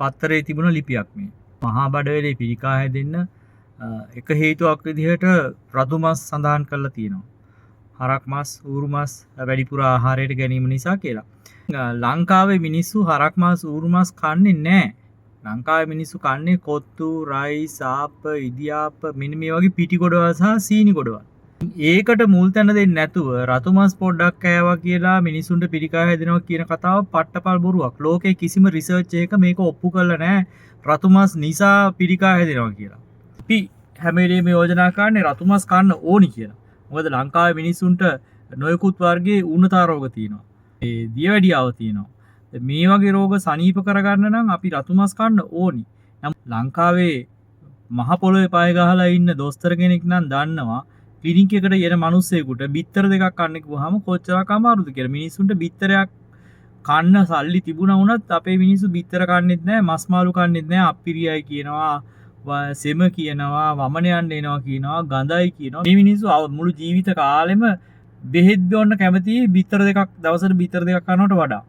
පත්තරේ තිබුණ ලිපියක් මේ. මහා බඩවැලේ පිළිකා හැදෙන්න එක හේතුවක් විදිහට රතු මස් සඳහන් කරලා තියෙනවා. හරක් මස්, ඌරු මස් වැඩිපුර ආහාරයට ගැනීම නිසා කියලා. ලංකාවේ මිනිස්සු හරක් මස්, ඌරු මස් කන්නේ නැහැ. ලංකාවේ මිනිස්සු කන්නේ කොත්තු, රයිස්, ආප්ප, ඉදිආප්ප මෙන්න මේ වගේ පිටි ගොඩවල් සහ සීනි ගොඩවල්. ඒකට මුල් තැන දෙන්නේ නැතුව රතු මස් පොඩ්ඩක් කෑවා කියලා මිනිසුන්ට පිළිකා හැදෙනවා කියන කතාව පට්ටපල් බොරුවක්. ලෝකේ කිසිම රිසර්ච් එකක මේක ඔප්පු කරලා නැහැ රතු මස් නිසා පිළිකා හැදෙනවා කියලා. අපි හැම වෙලේම යෝජනා කරන්නේ රතු මස් කන්න ඕනි කියලා. මොකද ලංකාවේ මිනිස්සුන්ට නොයෙකුත් වර්ගයේ ඌනතා රෝග තියෙනවා. ඒ දියවැඩියාව තියෙනවා. මේ වගේ රෝග සනීප කරගන්න නම් අපි රතු මස් කන්න ඕනි. නමුත් ලංකාවේ මහ පොළොවේ පය ගහලා ඉන්න දොස්තර කෙනෙක් නම් දන්නවා ක්ලිනික් එකට එන මිනිස්සෙකුට බිත්තර දෙකක් කන්න කිව්වහම කොච්චරක් අමාරුද කියලා. මිනිස්සුන්ට බිත්තරයක් කන්න සල්ලි තිබුණා වුණත් අපේ මිනිස්සු බිත්තර කන්නෙත් නෑ, මස් මාළු කන්නෙත් නෑ. අප්පිරියයි කියනවා, සෙම කියනවා, වමන යන්න එනවා කියනවා, ගඳයි කියනවා. මේ මිනිස්සු මුළු ජීවිත කාලෙම බෙහෙත් බොන්න කැමති බිත්තර දෙකක්, දවසට බිත්තර දෙකක් කනවට වඩා.